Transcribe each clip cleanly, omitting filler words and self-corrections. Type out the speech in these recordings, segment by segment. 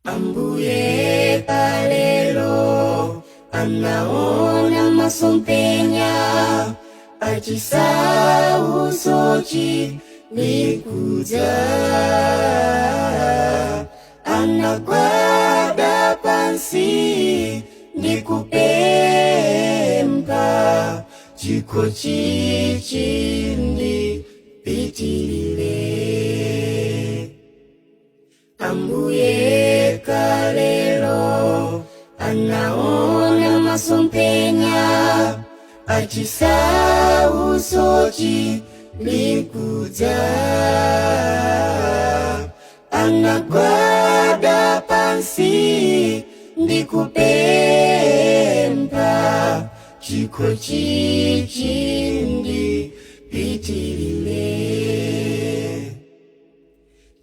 Ambuye kalelo anaona masomphenya achisautso chilikudza, anagwada pansi ndikupempha chikho chindipitilire. Ambuye kalelo anaona masomphenya achisautso chilikudza, anagwada pansi ndikupempha chikho chindipitilire.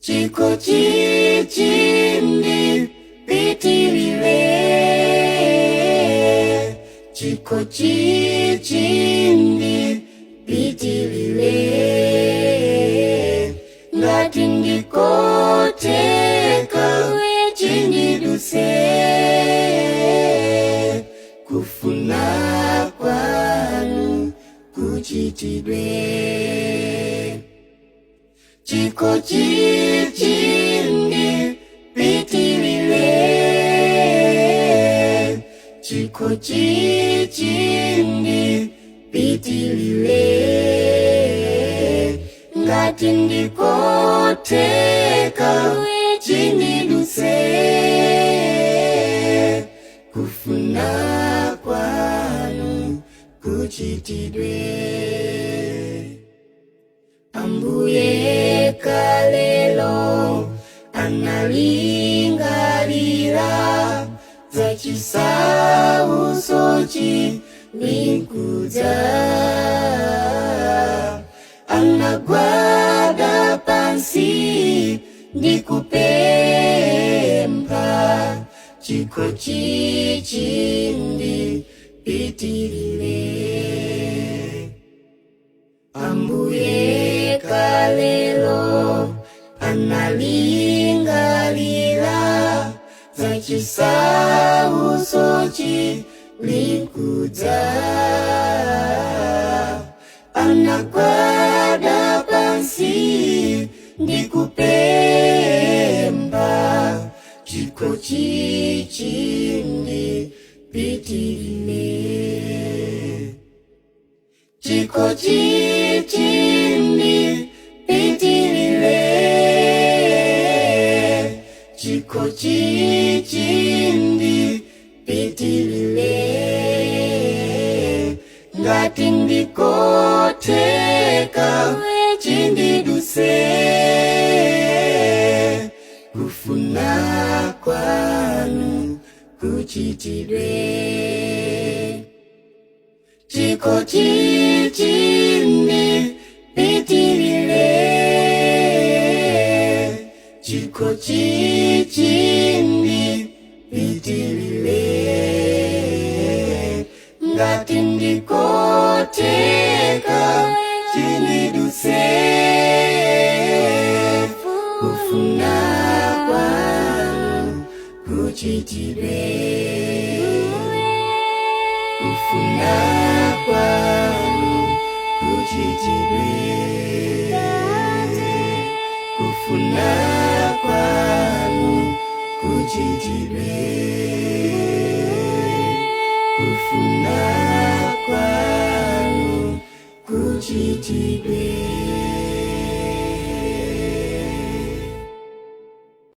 Chikho chindipitilire. Chikho chindipitilire. Ngati ndikotheka, chindidutse, kufuna kwanu kuchitidwe. Chikho chindipitilire. Chikho chindipitilire. Ngati ndikotheka, chindidutse, kufuna kwanu kuchitidwe. Ambuye kalelo analingalira za chisautso chilikudza, anagwada pansi ndikupempha chikho chindipitilire. Ambuye kalelo analingalira za chisautso chilikudza, anagwada pansi ndikupempha chikho chindipitilire. Chikho chindipitilire. Chikho chindipitilire. Ngati ndikotheka, chindidutse, kufuna kwanu kuchitidwe. Chikho chindipitilire. Chikho chindipitilire. Ngati ndikotheka, chindidutse, kufuna kwanu kuchitidwe. Kufuna kwanu kuchitidwe. Kufuna kwanu kuchitidwe. Kufuna kwanu kuchitidwe.